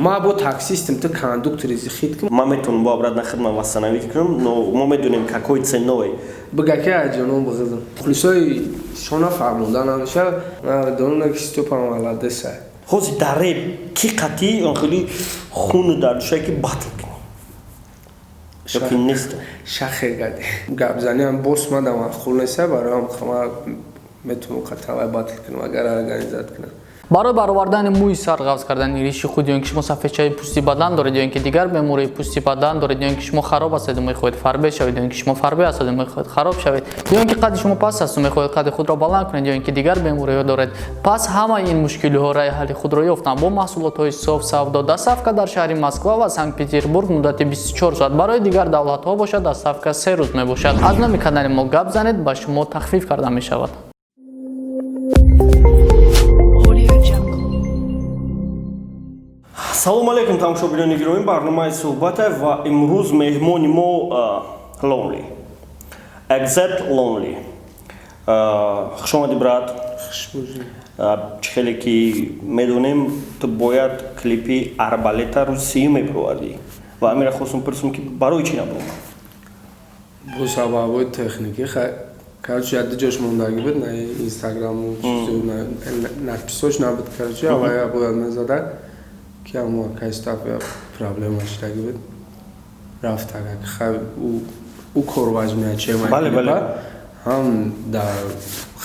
Ма бо таксистим, ту кондуктори, зихит кун. Ман метавонам бо обратно хидмат восстановить кунам, но мо медонем, какой ценой. Бигӯ, ки аҷоном бағизам. Мухлисои шона фаҳмонда намеша. Медонам, ки Стёпа молодец а. Ҳозир дар реп ки қатъи он хеле хуну дар душа, ки батл кунӣ ё ки нест? Шахе гади. Гапзаниам бос мадам хул неста, бароям ма метавонам қатъан батл кунам, агар организат кунам. Барои баровардани мӯи сар, ғафз кардани риши худ, ё ин ки шумо сафедчаи пӯсти бадан доред, ё ин ки дигар бемории пӯсти бадан доред, ё ин ки шумо хароб ҳастеду мехоҳед фарбе шавед, ё ин ки шумо фарбе ҳастеду мехоҳед хароб шавед, ё ин ки қадди шумо паст асту мехоҳед қадди худро баланд кунед, ё ин ки дигар бемориҳо доред, пас ҳамаи ин мушкилиҳо раҳи ҳалли худро ёфтанд бо маҳсулотҳои Соф Савдо. Доставка дар шаҳри Москва ва Санкт Петербург муддати 24 соат, барои дигар давлатҳо бошад, доставка 3 рӯз мебошад. Аз номи канали мо гап занед, ба шумо тахфиф карда мешавад. Audio Jungle. Салому алейкум, тамошобинони гиромӣ! Барномаи суҳбата ва имрӯз меҳмони мо Lonely, Except Lonely. Хушомадӣ, брат. Чӣ хеле ки медонем, ту бояд клипи Арбалета рӯзи сиюм мебировардӣ ва амира хостум пурсум, ки барои чӣ набуромад? Бо сабабҳои техникӣ. Короче, як ду ҷош мондагӣ буд, на инстаграму надписош набуд. Короче, аввал бояд мезада, ки ҳамо акай стап проблема шудагӣ буд, рафт. Агар хай ӯ кор важнее, чем ҳам дар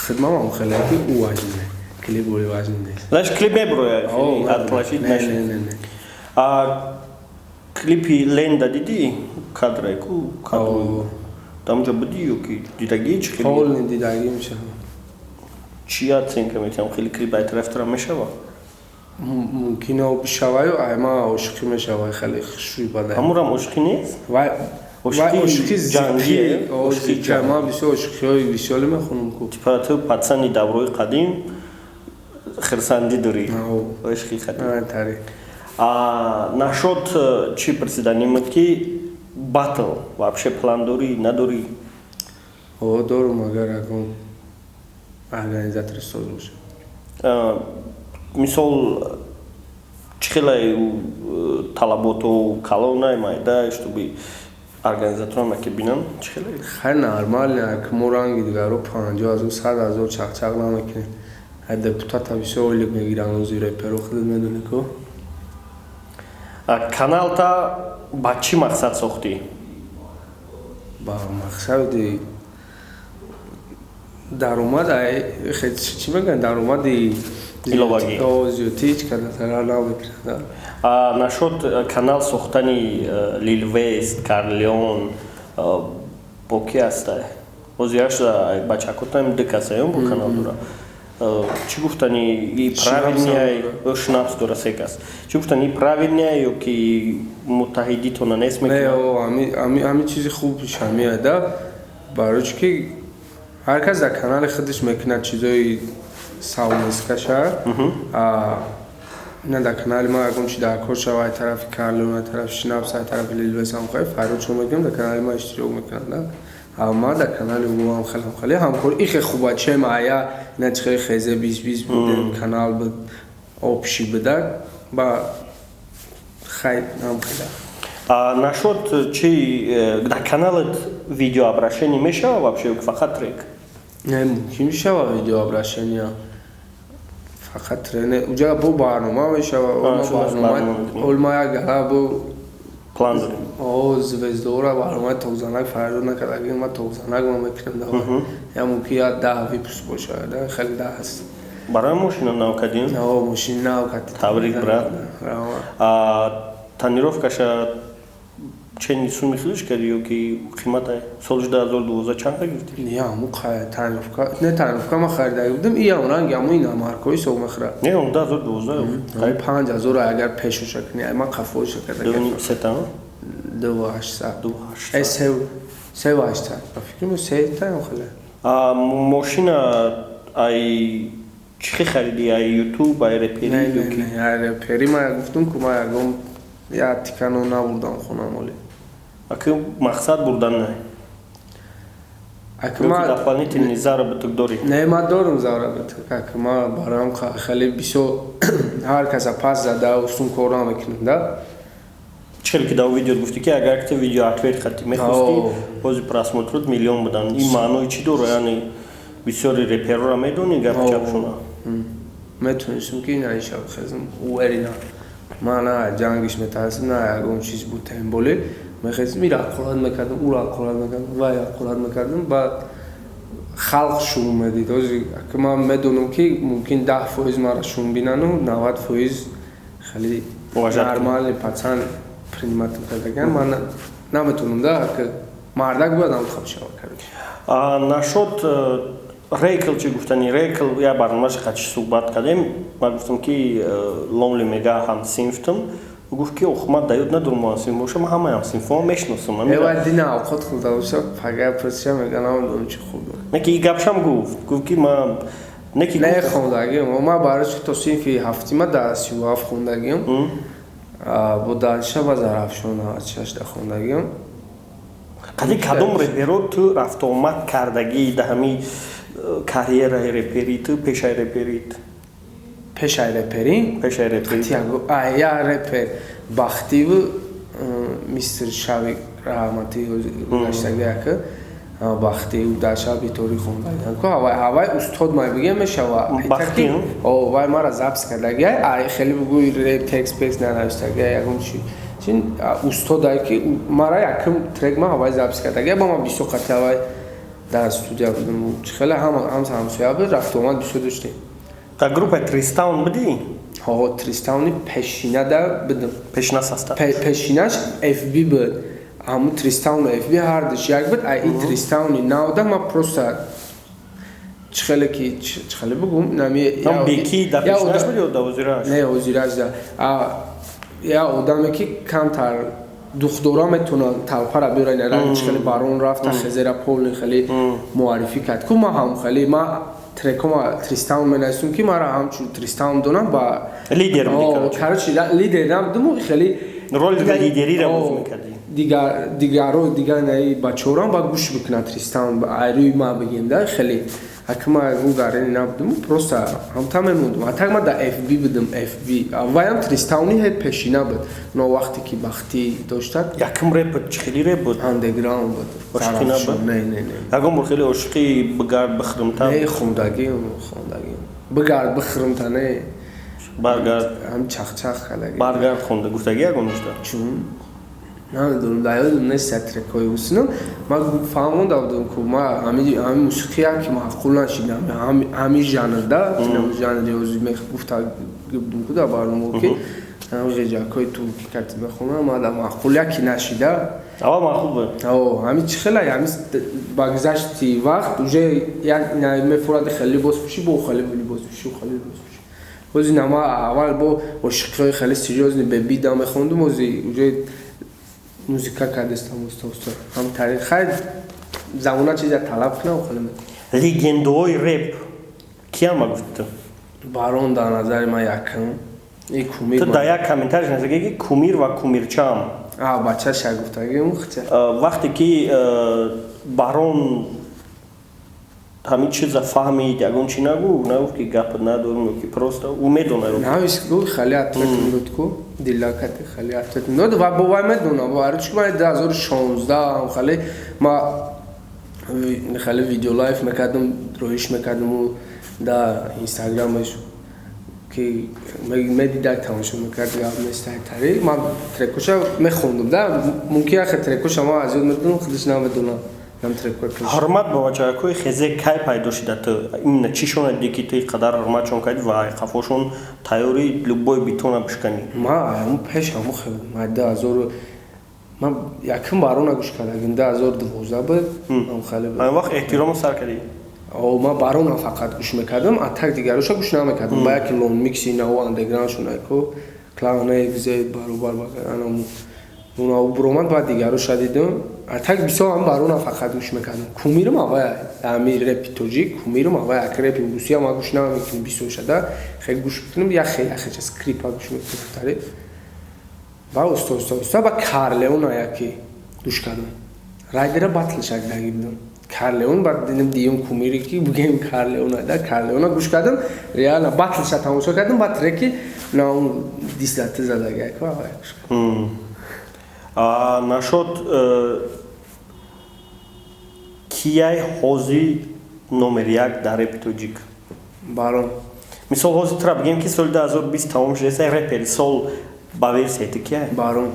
хидмамам хеле ки ӯ важнее, клип боли важный нест. Значит, клип меброяд, отложить нашид. Не. Клипи Ленда дидӣ? Кадре ку кадр тамҷо будӣ ё ки дидагӣ, чӣ хеле? Полный дидагӣ мешавад. Чӣ оценка метиҳам? Хеле клип ай тарафтара мешава? Мумкин бишаваю, айма ошиқӣ мешавай, хеле хушрӯй бада. Ҳамурам ошиқӣ нест? Вай ошиқи ҷангие. Ман бисёр ошиқиҳои весёлый мехонам ку. Типа ту пацани даврои қадим, хирсандӣ дорӣ, ошиқи қадим. Нашод чӣ пурсиданимуд, ки батл вообще план дорӣ, надорӣ? О, дорум, агар ягон организатори соз бошад. Мисол, чӣ хелай талаботу, калонай, майда, чтобы организаторам яке бинам, чӣ хелай? Хай, нормально, ак мо ранги дигаро 50 000, 100 000 чақчақ намекунем. Ай депутата бисёр ойлик мегиранд ози реперо, худат медонӣ ку. Каналта ба чӣ мақсад сохтӣ? Ба мақсади даромад, чӣ мегӯянд, даромади иловагӣ. Зиёдтӣ ҳеҷ када зарар намекунад. Нашод канал сохтани Лил Вест, Карлеон бо ки ҳастай? Ҳозир бачакотам ду касаён бо канал дора. Чӣ гуфтани, и правильный шнапс дора, се кас. Чӣ гуфтани, правильный ё ки муттаҳидитона нест? Не, ҳами чизи хуб ҳамия да, барои чӣ ки ҳар кас дар канали худаш мекунад чизои савмескаша. На, дар канали ма ягон чи дар кор шава, ай тарафи Карлон, ай тарафи Шнапс, ай тарафи Лилвесам хай фарёдшон мекунам, дар канали ма иштирок мекунанд. Ма дар канали ӯам хелам хеле ҳамкор ихе хуба, чем ая ина чихе хезе бист бист будем, канал буд, общий буда, ба хай ҳам хеле. Нашод чи, дар каналат видеообращение мешава вообще, фақат трек? Не, мумкин мешава видеообращения, фақат трене уҷа бо барнома мешава. Олма як гала бо план дорем. О, звездора барномаи токзанак фарёд накард, ма токзанак ма мекунам, давай я мумкин я 10 выпуск бошад, хеле 10 ҳаст. Барои мошина нав кардин? О, мошина нав кардем. Табрик, брат. Тонировкаша чени суми хелиш кардӣ ё ки қимата? Соли 2012 чанд гирифтӣ? Не, ҳаму тонировка не, тонировка ма харида будем, и ҳам ранги ҳаму ина маркои сог мехӯрад. Не, 2012. 5000 агар пешоша кунӣ, ма қафоша карда. Сета? 2800. 2800. Э, 3800, ба фикрам, сета ям хеле. Мошина ай чӣ харидӣ, ай ютуб, ай репери? Не, не, ай репери. Ма гуфтум ку, ма ягон як тикано набурдам хонам оле. Аки мақсад бурдан не? Дополнительный заработок дорӣ? Не, ма дорум заработок. Ака, ма бароям хеле бисёр ҳар каса пас зада устун кор намекунам да. Чӣ хеле ки дар видео гуфтӣ, ки агар ки видео ответ хати мехостӣ, бози просмотрот миллион буданд. Ин маънои чӣ дора? Яъне бисёри реперора медонӣ гапи чапшуна. Метонистум ки наиша хезм уверена. Ма на ҷангиш метарсим, на ягон чиз буд, тем более мехезм, ира ҳақорат мекардам, ура ҳақорат мекардам, вай ҳақорат мекардам, баъд халқ шум медид. Ҳозир ман медонам, ки мумкин 10% мара шум бинану 90% хеле нормальный пацан принимать кардаган. Ман наметонам да, мардак бояд ҳам шава, короче. Нашод Рейкл чӣ гуфтани? Рейкл я барномаша қачи суҳбат кардем, ман гуфтам, ки Лонли мега ҳамсинфтам. Гуфт, ки ох, ман да ёд надорам ҳамсинф бошам, ҳамаи ҳамсинфҳо мешиносам. Эва дина овқот хӯрда боша, пага пурсиша, мега намедонам чӣ хӯрдам. Не, ки гапшам гуфт, гуфт, ки ман не хондагиам. Ман барои то синфи ҳафтима дар 37 хондагиам, бо дарша ба Зарафшон 96 да хондагиам. Қади кадом реперо ту рафтуомад кардагӣ да ҳами карьераи репери ту, пешаи реперит? Пешаи репери? Пешаи репери. Я репер Бахтиву мистер Шавик раҳмати гаштаги яка Бахти дар шаби тори хондагиам ку ҳавай ҳавай устод май бигем мешава. Бахти? О, вай мара запись кардаги, ай хеле бугӯи реп текст пекст нанавиштаги, ягон чи чин устодае ки мара якум трек ма ҳавай запись кардаги. Ба ман бисёр қати ҳавай дар студия будам, хеле ҳам ҳамсоя буд, рафтуомад бисёр доштем. Дар группаи Тристаун будӣ? Ҳо, Тристауни пешинада будам. Пешина состав? Пешинаш FB буд. Ҳамун Тристауну FB ҳардуш як буд. Ай и Тристауни навда ма просто чӣ хеле ки чӣ хеле бугум нами беки дар пешинаш буд ё дар ҳозираш? Не, ҳозираш да. Я одаме ки камтар духдора метавонад талпара биёрад, ранг чӣ хеле барон рафта хезера полный хеле муаррифӣ кард ку. Ма ҳам хеле ма трекома Тристаун менависум, ки мара ҳамчун Тристаун донам ба Лидер будӣ? Короче, лидер набудуму хеле. Роли лидериро бозӣ мекардӣ. Дигаро дигар наи бачаҳорам ба гӯш бикунад Тристаун айрӯи ма бигем да. Хеле ака ма ягон гарени набудуму, просто ҳамта мемондум. А так ма да FB будум, FB ваям Тристауни ҳе пешина буд, но вақте ки Бахтӣ доштад. Якум реп чӣ хели реп буд? Андеграунд буд. Ошиқӣ набуд? Не, не, не. Ягон бор хеле ошиқӣ бигард бихӯрмта? Не, хондагиам, хондагиам бигард бихӯрмта не. Баргард. Ҳам чахчах кардагӣ. Баргард хонда гуфтагӣ ягон нушта? Чун намедонам, дар ёдам нест трекҳои усинам. Ман фаҳмонда будам ку ма ҳами мусиқия ки маъқул нашидам, ҳами жанр да, жанри ҳозир гуфта будум ку дар барнома, ки ғеҷакҳои турки кати мехонам, ма да маъқул яки нашида. Аввал маъқул буд? О, ҳами чӣ хела ҳами ба гузашти вақт уже як мефурад, хеле либос пӯшӣ, бо хеле либос пӯшӣ, хеле либос пӯшӣ. Ҳозир нама аввал бо ошиқиҳои хеле серьёзный бебида мехондум, ҳозир уже музика кардестам уста уста ҳам тариқ. Хайр, замона чиза талаб кунам, хеле мекунам. Легендаҳои реп киам ба гуфти ту? Барон дар назари ман якум и Кумир. Ту дар як комментариш навиштагӣ, ки Кумир ва Кумирчаам. А бачаша гуфтагӣ хча. Вақте ки Барон ҳамин чиза фаҳмид, ягон чи нагуфт? Нагуфт, ки гап надорем ё ки просто ӯ медонад? Навис, гуфт, хеле ответ медод ку дилакати, хеле ответ медод ва бо вай медонам, барои чӣ ман 2016 хеле ма хеле видео лайв мекардам, роиш мекардам да инстаграмаш, ки медидак, тамошо мекард, гап нест. Тари ман трекоша мехондум да, мумкин ахе трекоша ма аз ёд медонам, худаш намедонам. Ҳурмат ба бачакҳои хезе кай пайдо шуда? Ту именно чӣ шона дидӣ, ки ту ин қадар ҳурматшон кардӣ ва қафошон тайёри любой бетона бишканӣ? Ма ҳамун пеш ҳамун хел ма 2000 ман якум Барона гӯш кардагим, 2012 буд. Хеле ҳамин вақт эҳтиромо сар кардӣ? О, ма Барона фақат гӯш мекардам, а так дигароша гӯш намекардам. Ба яки лон микси наво андеграундшон ко клавне гзе баробар багаранаму уна буромад, баъд дигароша дидам. А так бисёр ҳам Барона фақат гӯш мекардам. Кумирам авай ҳами репи тоҷик, кумирам авай. Ак репи русия ма гӯш намекунам бисёр шада, хеле гӯш мекунам яхе яхеча скрипа гӯш мекунам тари. Ба уста уста уста ба Карлеона яки гӯш кардам, Райдера батлша даги будам. Карлеон, баъд дидем диюм кумире ки бигем Карлеона да, Карлеона гӯш кардам, реально батлша тамошо кардам, баъд треки на он дислати задага гӯш кардам. Нашод кияй ҳозир номер як дар репи тоҷик? Барон. Мисол, ҳозир тура бигем, ки соли 2020 тамом шудааст, репери сол ба версияи ту кияй? Барон,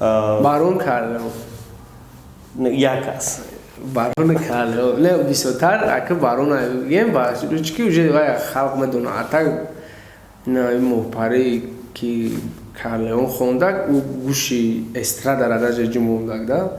Барон, Карлеон. Як аст. Барон, Карлеон. Не, бисёртар ака Барон бигем, ки уже вай халқ медона. А так моҳпаре ки Карлеон хондак, ӯ гӯши эстрадара даже ҷумондаг да.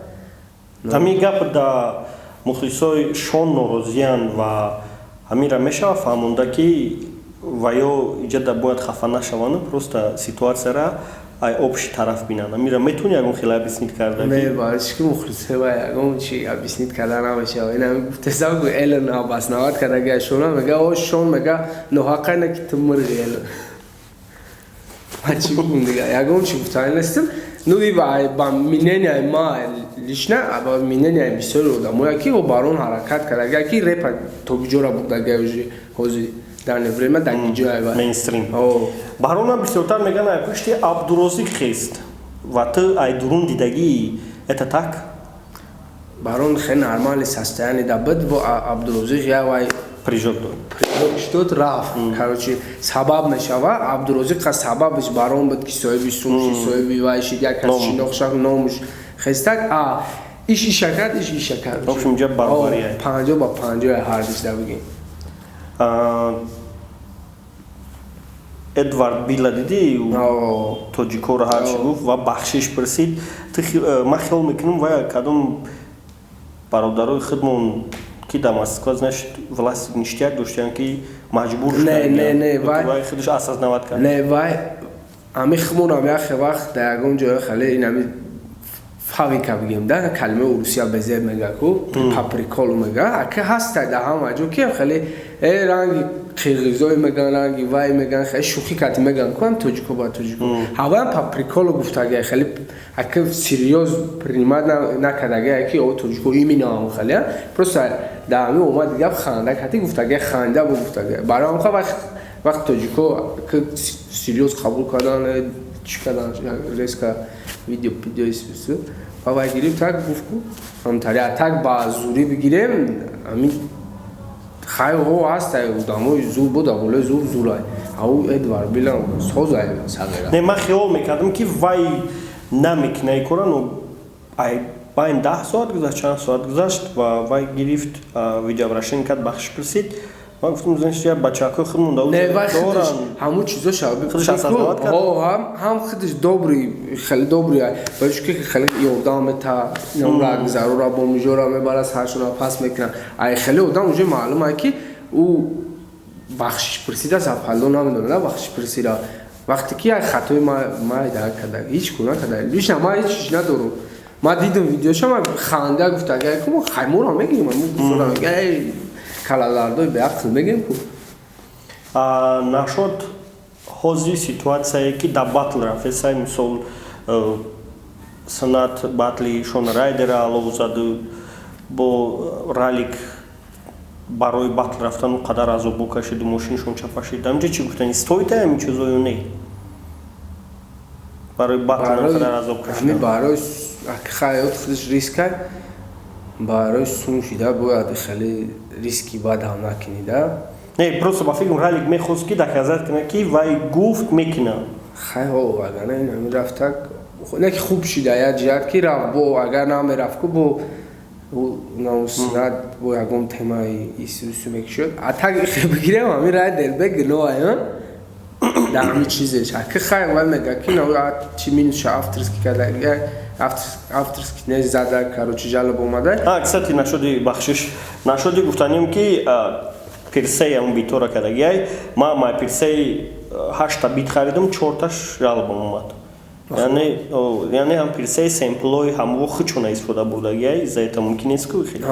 Ҳамин гап да мухлисои шон норозиянд ва ҳаминра мешава фаҳмонда, ки ва ё иҷада бояд хафа нашаванд, просто ситуатсияра ай общий тараф бинанд. Амира метавони ягон хеле объяснить карда? Не, барои ки мухлисе ва ягон чи объяснить карда намешава. Ин ҳами гуфтесам, Элон обосновать карда шона, мега: «О, Шон, мега, ноҳаққа на ки ту мурғи, Элон». Ма чӣ бигум дига? Ягон чи гуфтани нестам. Ну и ба мнение ма лично, ба мнение бисёри одамое ки о барон ҳаракат карда, ки репа то куҷора бурдага, уже ҳозир данное время дар ҷоя. Мейнстрим. Барона бисёртар меган ай пушти Абдурозиқ хест ва ту ай дурун дидагӣ, это так? Барон хеле нормальный состояние да буд, бо Абдурозиқ я вай прыжок дод. Прыжок дод, рафт. Короче, сабаб мешава Абдурозиқ, сабабаш барон буд, ки соҳиби сум шид, соҳиби вай шид, як кас шинохт шад, номуш хестак. А иш иша кард, иш иша кард. В общем, ҷа баробария. 50 ба 50 ҳардиш да бигем. Эдвард Била дидӣ, тоҷикоро ҳарчи гуфт ва бахшиш пурсид. Ман хиёл мекунам, вай кадом бародарои худмон ки дар Москва, значит, власти ништяк доштиянд, ки маҷбур. Не, не, не, вай худаш осознавать кард. Не, вай ами худмонам яхе вақт дар ягон ҷоя хеле ин ами фавика бигем да, калимаи урусия безеб мега ку, по приколу мега, ака ҳаста дар ҳама ҷо, ки хеле ранги қирғизое меган, ранги вай меган, хеле шӯхӣ кати меган ку, ҳам тоҷико ба тоҷико ҳаваям по приколу гуфтагия, хеле ака серьёз принимать накардагия, ки о тоҷико именно ҳам хеле просто дар ҳамин омад гап, ханда кати гуфтагия, ханда бо гуфтагия. Барои ҳам вақт тоҷико серьёз қабул кардан, чӣ кардан, резко видео видео ва вай гирифт, так гуфт ку, ҳамтари. А так ба зурӣ бигирем, ҳамин хайҳо ҳастай, одамои зур буда, болои зур зурай, ау Эдвард Билам созай сағира. Не, ман хиёл мекардам, ки вай намекуна ин кора, но ай байн 10 соат гузашт, чанд соат гузашт ва вай гирифт, видеообращение кард, бахшиш пурсид. Ман гуфтам, значит, я бачакҳои худмон да. Не, вай худаш ҳамун чизо худаш осознавать кард. Ҳам худаш добрый, хеле добрый, барои ки хеле ёрдам мета, намра зарура бо мижора мебара, саршона пас мекунад. Ай хеле одам уже маълум ай, ки ӯ бахшиш пурсида, западло намедонад бахшиш пурсида. Вақте ки як хатои ма дар карда, ҳеҷ кор накарда, лично ман ҳеҷ чиз надорам. Ман дидам видеоша, ман ханда гуфта, агар ку мо хайморо мегирем, мо гуфтора мега, калалардои беақл мегем ку. Нашод ҳозир ситуатсияе, ки дар батл рафтесай, мисол, Санат батли Шон Райдера алов заду, бо Ралик барои батл рафтан қадар азобо кашиду мошиншон чапашид. Амҷа чӣ гуфтани, стоит ҳамин чизо ё не, барои батл қадар азоб кашидан? Барои хаёт худаш рискай, барои сум шида бояд хеле риски бад ҳам накунӣ да. Не, просто ба фикрам, Ралик мехост, ки доказать кунад, ки вай гуфт мекунад. Хай, ҳо, агар не, ин рафтак не, ки хуб шида як ҷиҳат, ки рафт, бо агар намерафт ку, бо наснат бо ягон темаи исусу мекушод. А так бигирем, ҳамин Райдер бегино дар ҳамин чизеш, аки хай вай мега, ки чи минуса авторский карда, авторский не зада, короче, жалоба омада. А, кстати, нашоди бахшиш, нашоди гуфтанем, ки пирсей ҳамн битора кардагиай, ма май пирсей ҳашта бит харидам, чорташ жалобам омад. Яъне ҳам пирсей семплои ҳамво хучона истифода бурдагиай, за это мумкин нест ку хеле.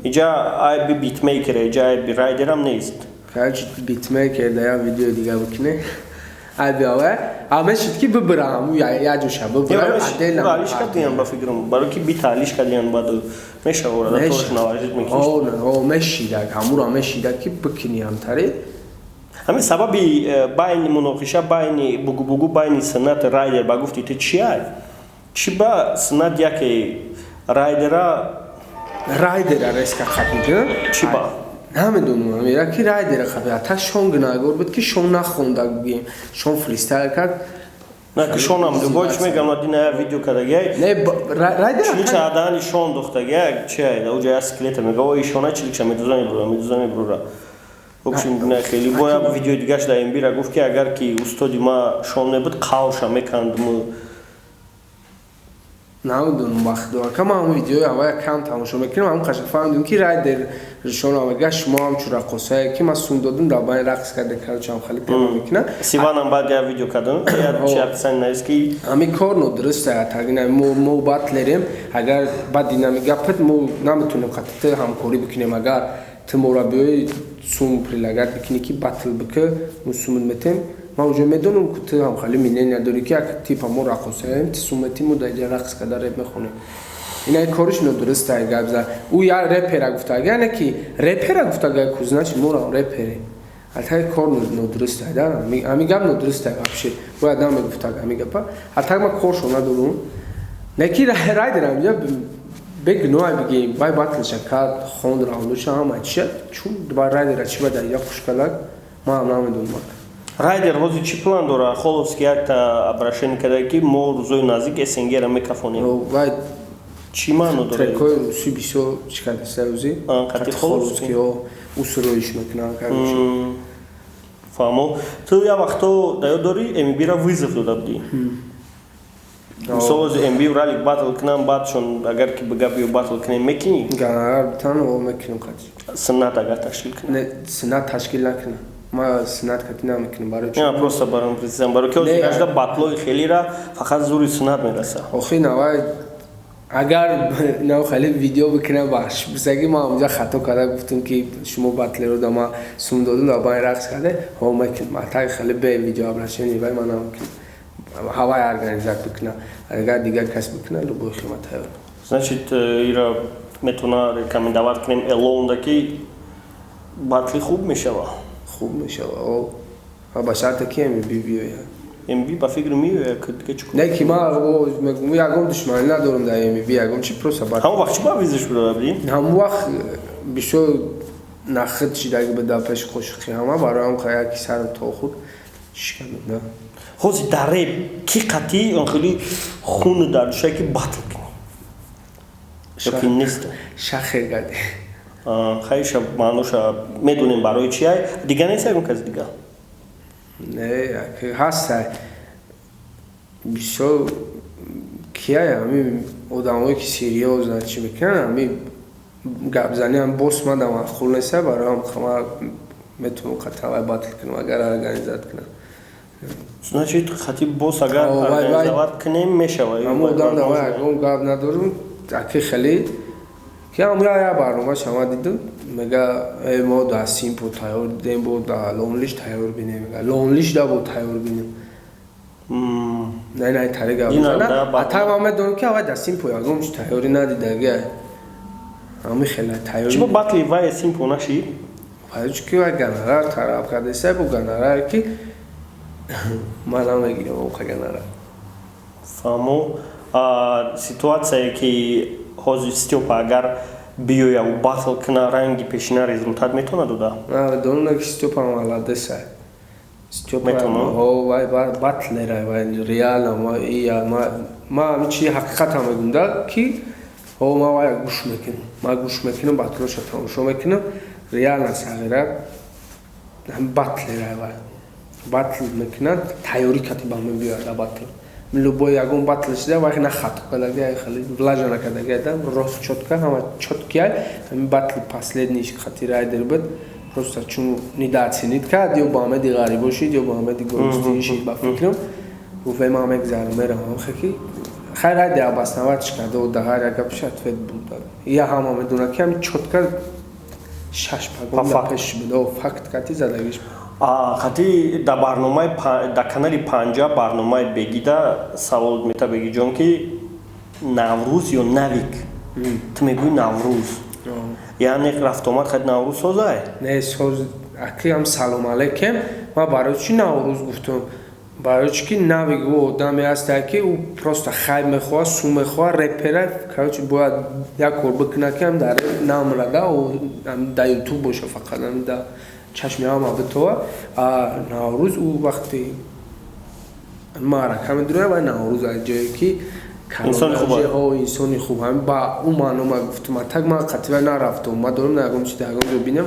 Иҷа айби битмейкера, иҷа айби Райдерам нест. Короче, битмейкер да як видео дига бикуне, айби аве. А мешид ки бибира, ҳаму як ҷоша бибира, отдельно. Алиш кардиян, ба фикрам, барои ки бита алиш кардиян, баъд мешава ора тош наважид мекунӣ. О, мешидак, ҳамуро мешидак ки бикунӣ ҳамтаре. Ҳамин сабаби байни муноқиша, байни бугубугу байни Суннат, Райдер, ба гуфти ту чия? Чӣ ба Суннат яке Райдера? Райдера резко қапида. Чӣ ба? Намедонам, амира ки Райдера қапида. Та Шон гунаҳгор буд, ки Шон нахонда, гӯем, Шон фристайл кард. На, ки Шонам любой чӣ мегам, дина я видео кардагиай. Не, Райдера чилича адаани Шон духтагиай, чи уҷа я скелета мега, ой, Шона чилича медуза мебрура, медуза мебрура. В общем, на хеле бо як видеои дигаш дар МБ-ра гуфт, ки агар ки устоди ма Шон мебуд, қавша мекандму. Намедонам, вақт ака, ман ҳамн видеои аввал кам тамошо мекунам, ҳамн қаша фаҳмидум, ки Райдер Шон мега, шумо ҳамчун раққосае ки ман сум додум, дар байни рақс карда, короче, ҳам хеле тема мекунад. Сиванам баъд як видео кардам, чи описание навист, ки ҳамин кор нодуруст аст. Мо батлерем, агар баъди нами гапат мо наметонем қатъи ҳамкорӣ бикунем. Агар ту моро биёи сум предлагать бикунӣ, ки батл бикӣ, мо сумут метем. Ман уже медонам, ки ту ҳам хеле мнение дорӣ, ки як типа мо раққосаем, ту сум метӣ, мо дар иҷа рақс карда реп мехонем. Ина кориш нодуруст ай гап за. Ӯ як репера гуфтага, яъне ки репера гуфтага ку, значит, моро репере. Алтай кор нодуруст ай да, ҳамин гап нодуруст ай, вообще бояд намегуфтага ҳамин гапа. Алтай ман коршо надорум, не ки Райдер ҳамҷа бегуноҳ бигем, вай батлша кард, хонд, раундуша, ҳама чиша. Чун ба Райдера чӣ ба дар иҷа хушкалак, ман ҳам намедонам. Райдер ҳозир чӣ план дора? Холовский якта обращение карда, ки мо рӯзои наздик СНГ-ра мекафонем. Вай чӣ маъно дорад? Трекҳои русӣ бисёр чӣ кардаста рӯзӣ. Қати Холовский. Ӯ суроиш мекунад, короче. Фаҳмо. Ту як вақто дар ёд дорӣ, МБ-ра вызов дода будӣ. Мисол, ҳозир МБ ралик батл кунам, баъдшон агар ки бига биё батл кунем, мекунӣ? Гонорар битан, мекунем қатъи. Суннат агар ташкил кунам? Не, Суннат ташкил накунам, ма Суннат кати намекунам, барои Не, просто барам президент, барои ки ҳозир гашта батлои хелира фақат зури Суннат мераса. Охи, навай агар нав хеле видео бикунам, бахш бисаги, ма онҷа хато карда гуфтум, ки шумо батлеро да ма сум додум, дар байн рақс карде, ҳо, мекунам. Атаи хеле бе видео обращение вай ман намекунам. Ҳавай организат бикуна, агар дигар кас бикуна, любой хима тайёр. Значит, ира метавона рекомендовать кунем Элонда, ки батли хуб мешава? Хуб мешава, ба шарте ки МБ биёяд. МБ ба фикр меояд, ки дига чӣ? Не, ки ман ягон душманӣ надорам дар МБ, ягон чи, просто Ҳамон вақт чӣ ба вызов дода будӣ? Ҳамон вақт бисёр нахид шидаги буд дар пеши қошиқи ҳама, барои ҳам яки сарам то худ шикандам да. Ҳозир дар реп ки қатъи он хеле хуну дар душа, ки батл кунӣ, ёки нест? Шахер гади. Хайша, маъноша медонем барои чи ай. Дига нест ягон каси дига? Не, ҳаста бисёр кияй, ҳами одамое ки серьёзно чӣ мекунанд, ҳами гапзанӣ ҳам бос мадам маъқул неста, барои ҳам ма метавонам қатъан батл кунам, агар организат кунам. Значит, хати бос агар организовать кунем, мешава? Ҳамон одам давай ягон гап надорум, аки хеле ки ҳам я барнома шама дидум, мега, э, мо да Симпо тайёр дидем, бо да Лонлиш тайёр бинем, мега, Лонлиш да бо тайёр бинем. Не, не, тари гап мезана. Ата ман медонам, ки авай да Симпо ягон чи тайёрӣ надидаги, ҳами хеле тайёрӣ. Чӣ бо батли вай Симпо нашид? Чунки вай гонорар талаб кардеса, бо гонораре ки ман намегирам оқа гонорар. Фаҳмо. Ситуатсияе ки ҳозир Стёпа агар биёяву батл куна, ранги пешина результат метавонад дода? Донам, ки Стёпа молодеса. Стёпа вай батлера, вай реально ма ҳами чи ҳақиқатам мегӯм да, ки ҳо, ма вай гӯш мекунам, ма гӯш мекунам, батлоша тамошо мекунам, реально сағира батлера, вай батл мекунад, тайёрӣ кати ба мебиёяд батл. Любой ягон батл шида, вай на хато кадаги, хеле влажа накадаги да, рост, чётко, ҳама чёткий. Ҳами батли последний хати Райдер буд, просто чун недооценить кард, ё ба Ҳамеди Ғарибо шид, ё ба Ҳамеди Голистин шид, ба фикрам гуфт, ман мегзарам, меравам. Хеки хайр, Райдер обосновать карда, да, ҳар як гапиш ответ буд, я ҳама медонад, ки ҳами чётко шаш пагон пеш буд, факт кати задагиш. Хати дар барномаи, дар канали Панҷа, барномаи Бегида савол мета Бегиҷон, ки Наврӯз ё Навик? Ту мегӯӣ Наврӯз, яъне рафтомад хати Наврӯз созай? Не, соз акиам. Салом алейкум. Ман барои чӣ Наврӯз гуфтам? Барои чӣ ки Навик ӯ одаме ҳаста, ки ӯ просто хайр мехоҳад, су мехоҳад, репера. Короче, бояд як кор бикунад, ки ам дар реп намрада, дар Ютуб боша, фақат дар чашми ҳама битова. А Наврӯз ӯ вақте маърака медурояд, вай Наврӯз аз ҷое ки инсони хуб. Инсони хуб. Ҳами ба ӯ маъно ма гуфтам. А так ман қатъиба нарафтам, ма дорам на ягон чи дар ягон ҷо бинам.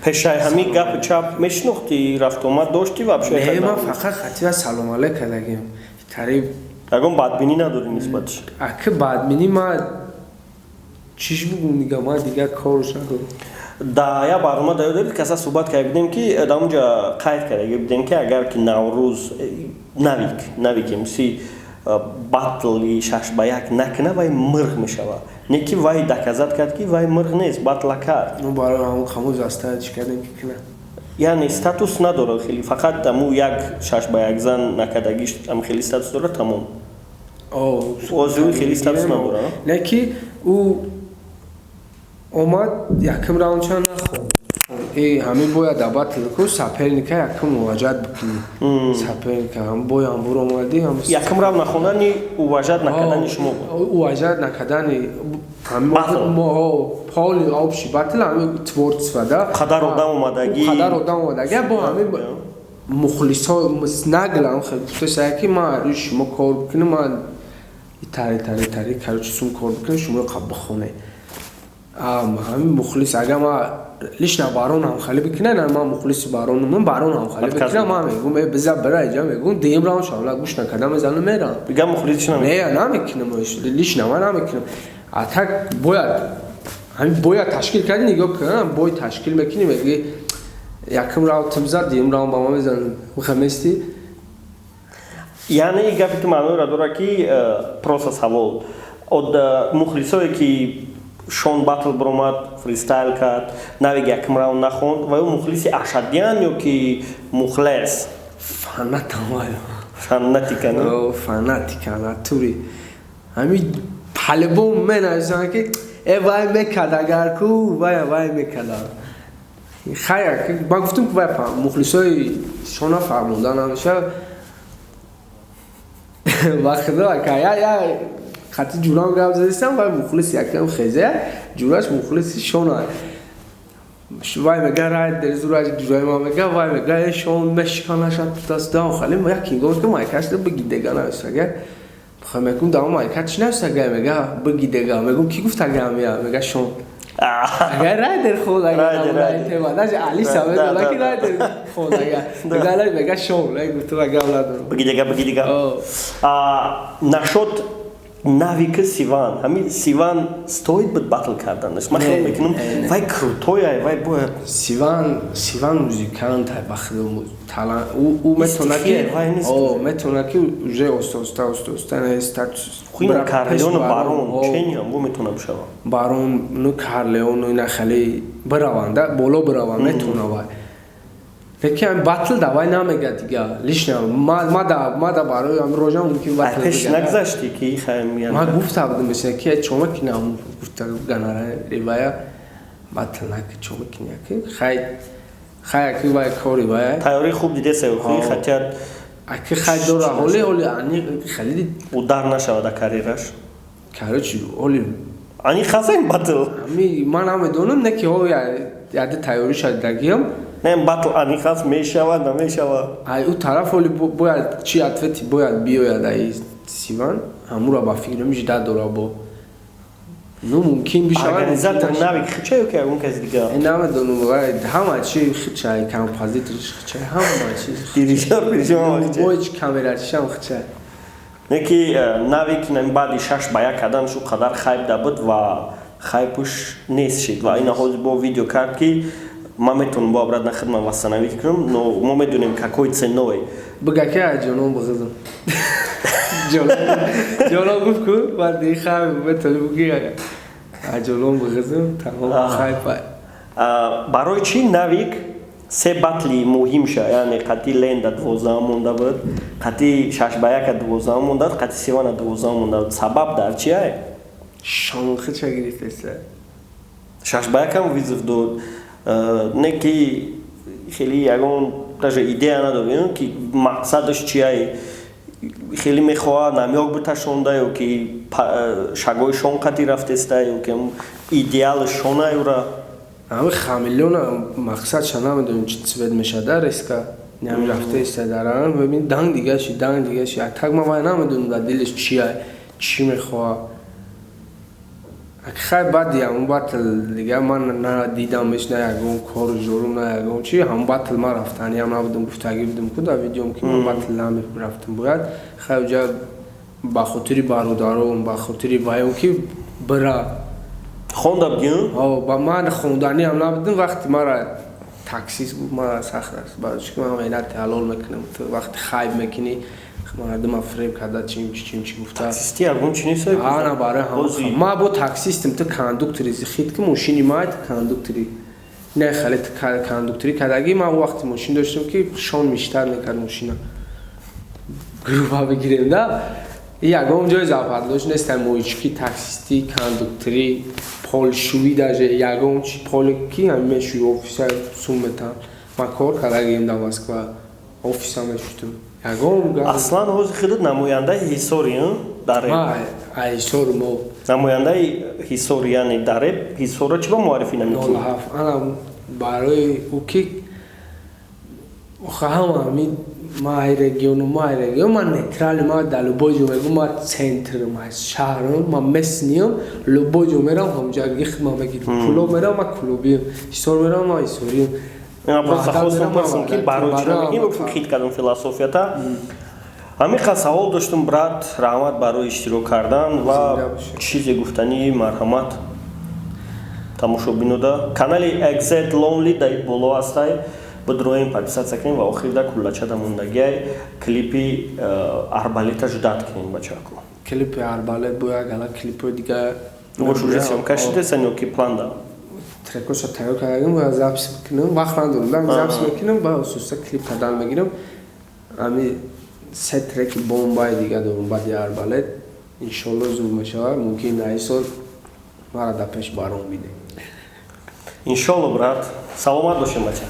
Пешаи ҳамин гапи чап мешинохтӣ, рафтомад доштӣ вообще? Не, ман фақат қатъиба салом алейк кардагим. Тари Ягон бадбинӣ надорӣ нисбатш? Аки бадбинӣ ма чиш бугум дига, ман дига корш надорам. Да як барнома да ёд доред, каса суҳбат карда будем, ки дар онҷа қайд карда будем, ки агар ки Наврӯз, Навик МС батли 6 ба 1 накуна, вай мирғ мешавад. Не ки вай доказать кард, ки вай мирғ нест, батла кард. Ну, барои ҳамон хамуз заставить кардем, ки кунад. Яъне статус надорад хеле, фақат аму як 6 ба 1 зан накардагиш ам хеле статус дорад, тамом. Озуи хеле статус надорад. Не ки ӯ омад, якм раунд чанд нахонд. Ҳамин бояд дар батл ку соперника якм уважать бикунӣ, соперника ҳам боям буромадӣ. Якм раунд нахондани уважать накардани шумо буд? Уважать накардани поли общий батл, ҳамин творчество да. Қадар одам омадагӣ. Қадар одам омадагӣ, бо ҳамин мухлисҳо наглам гуфтаса, ки ман рӯи шумо кор бикунам, ман тари тари тари, короче, сум кор бикунам, шуморо қаб бихоне. Ҳамин мухлис, агар ман лично барон ҳамхалӣ бикунам, ман мухлиси баронум, барон ҳамхалӣ бикунам, ман мегум: «Э, биза бира иҷа», мегум. Дуюм раунд шавла гӯш накарда мезанам, мерам. Дига мухлисиш не, намекунам, лично ман намекунам. А так бояд ҳамин бояд ташкил кардӣ, нигоҳ кунам, бой ташкил мекунӣ, мегӯӣ: якум раунд тим зад, дуюм раунд ба ма мезанам, мехамести. Яъне ин гапи ту маъноеро дорад, ки просто савол од мухлисое, ки Шон батл биромад, фристайл кард, Навик якм раунд нахонд, ва ё мухлиси ашадиян ё ки мухлес? Фанатам. Фанатика? Фанатика натури. Ҳамин по-любому менависам, ки э, вай мекард, агар ку вай вай мекард. Хайр, ман гуфтам, ки вай мухлисои Шона фармонда намеша. Ба худо, я хати ҷурам гап задистам, вай мухлиси якам хезе ҷураш, мухлиси Шона. Вай мега: «Райдер зураш». Ҷураи ман мега, вай мега: «Э, Шон мешиканаша дастам». Хали як ҳингом ки майкашда биги дега нависага, мегум: «Дама майка чӣ нависага?» Мега: «Биги дега». Мегум: «Ки гуфт агамия?» Мега: «Шон». Агар Райдер ход, агар даже Алиса медона, ки Райдер ход, агар мега: «Шон». Гуфту агар надорам. Биги дега, биги дега. Нашод Навика Сиван, ҳамин Сиван стоит буд батл карданаш? Ман хиёл мекунам, вай крутой ай, вай бояд. Сиван, Сиван музикант ай, бахти талант. Ӯ метавона ки метавона ки уже оста оста оста оста статус. Хуина Карлеону Барон чениам бо метавона бишава. Барон, ну, Карлеону ина хеле бираванда, боло бираванд, метавона вай. Лекин батл давай намега дига. Лично ма да барои ам рожа мумкин батл. Пеш нагзашти ки хайм? Ма гуфта будам, мисла ки чома кинам, гуфта ганара ривая батл нак, чома киня, ки хай хай ки вай кори вай. Тайёри хуб дидеса хи хотят. Аки хай дора, ҳоли ҳоли ани хеле удар нашавад карьераш. Короче, ҳоли ани хасен батл. Ами ман намедонам, не ки ҳо яде тайёрӣ шадагиам. Не, батл ани хас мешавад, намешавад? Ай ӯ тараф ҳоли бояд чи ответи бояд биёяд ай Сиван, ҳамура ба фикрам жда дора бо. Ну, мумкин бишавад. Организатор Навик хича ё ки ягон каси дигар? Намедонам, вай ҳама чи хича, композиторш хича, ҳама чи. Дирижер пиришма хича. Боч камерачишам хича. Не ки Навик баъди 6 ба 1 карданаш ӯ қадар хайп да буд ва хайпуш нест шид, ва ина ҳозир бо видео кард, ки ман метавонам бо обратно хидмат восстановить кунам, но мо медонем, какой ценой. Бага ки ҷонон бигизам. Ҷонон гуфт ку баъд хай метавонӣ буги, ҷонон бигизам, тамом хайп. Барои чӣ Навик Се батли муҳимша, яъне қати Ленда 12 монда буд, қати 6 ба 1 12 монда буд, қати Севана 12 монда буд. Сабаб дар чия? Шонхича гирифтеса. 6 ба 1 ам вызов дод. Не ки хеле ягон даже идея надорем, ки мақсадаш чия, хеле мехоҳад намёк биташонда ё ки шагои шон қати рафтеста, ё ки идеали шона юра. Ами хамелеона мақсадша намедонем, чи цвет мешада, резко нами рафтеста даран, бибин, данг дигаши, данг дигаши. А так ма вай намедонем, дар дилаш чия, чӣ мехоҳад. Хай, баъди ҳамун батл дига ман на дидамеш, на ягон кору жорум, на ягон чи. Ҳамун батл ман рафтаниам набудам, гуфтагӣ будам ку дар видеом, ки ман батл намерафтам. Бояд хай уҷа ба хотири бародаром, ба хотири ваём, ки бира. Хонда будӣ? Ба ман хонданиам набудам. Вақти мара таксист гуфт, мара сахт аст, барои ки ман меҳнати ҳалол мекунам, ту вақти хайб мекунӣ, мардума фиреб карда, чим чим чи гуфта. Таксисти ягон чи нест. Ана, барои ҳам ма бо таксистим, ту кондуктори хит ки мошини май, ту кондуктори не, хеле ту кондуктори кардагӣ. Ман вақти мошин доштам, ки шон миштар мекард мошина, грубо бигирем да, ягон ҷои западлош нест: моечки, таксистӣ, кондуктори, полшӯӣ, даже ягон чи, поле ки ҳами мешӯи, офиса сум метам. Ман кор кардагием дар Москва, офиса мешӯтам, ягон. Аслан ҳозир худат намояндаи Ҳисори дар реп? Ҳисор мо. Намояндаи Ҳисор, яъне дар реп Ҳисорро чӣ ба муаррифӣ намекунӣ? Ҳафт ана барои ӯ ки охи ҳама ҳами ма ай региону, ма ай регион, ман нейтраль, ма дар любой ҷо мегӯ, ма центрм, аз шаҳрам, ма местныйам. Любой ҷо мерам, ҳамҷагӣ хидма мегирам. Кулоб мерам, ма кулобиям, Ҳисор мерам, ма ҳисориям. Просто хостам пурсам, ки барои чӣ намекунӣ, хит кардам философията. Ҳамин қад савол доштум, брат. Раҳмат барои иштирок кардан ва чизе гуфтанӣ, марҳамат, тамошобинода. Канали Exit Lonely дар боло ҳастай, бидроем, подписаться кунем ва охирда куллачада мондагиай клипи Арбалета ждать кунем, бачаку. Клипи Арбалет бо як ала клипҳои дига. Бош, уже съёмка шидесан ё ки план да? Трекоша тайёр кардагим, бояд запись бикунам, вақт надорам. Запись мекунам, ба осуста клип кардан мегирам. Ами се треки бомбаи дига дорум баъди Арбалет, иншолло зуд мешавад. Мумкин дар ин сол мара дар пеш баром биде. Иншолло, брат. Саломат бошем, бача.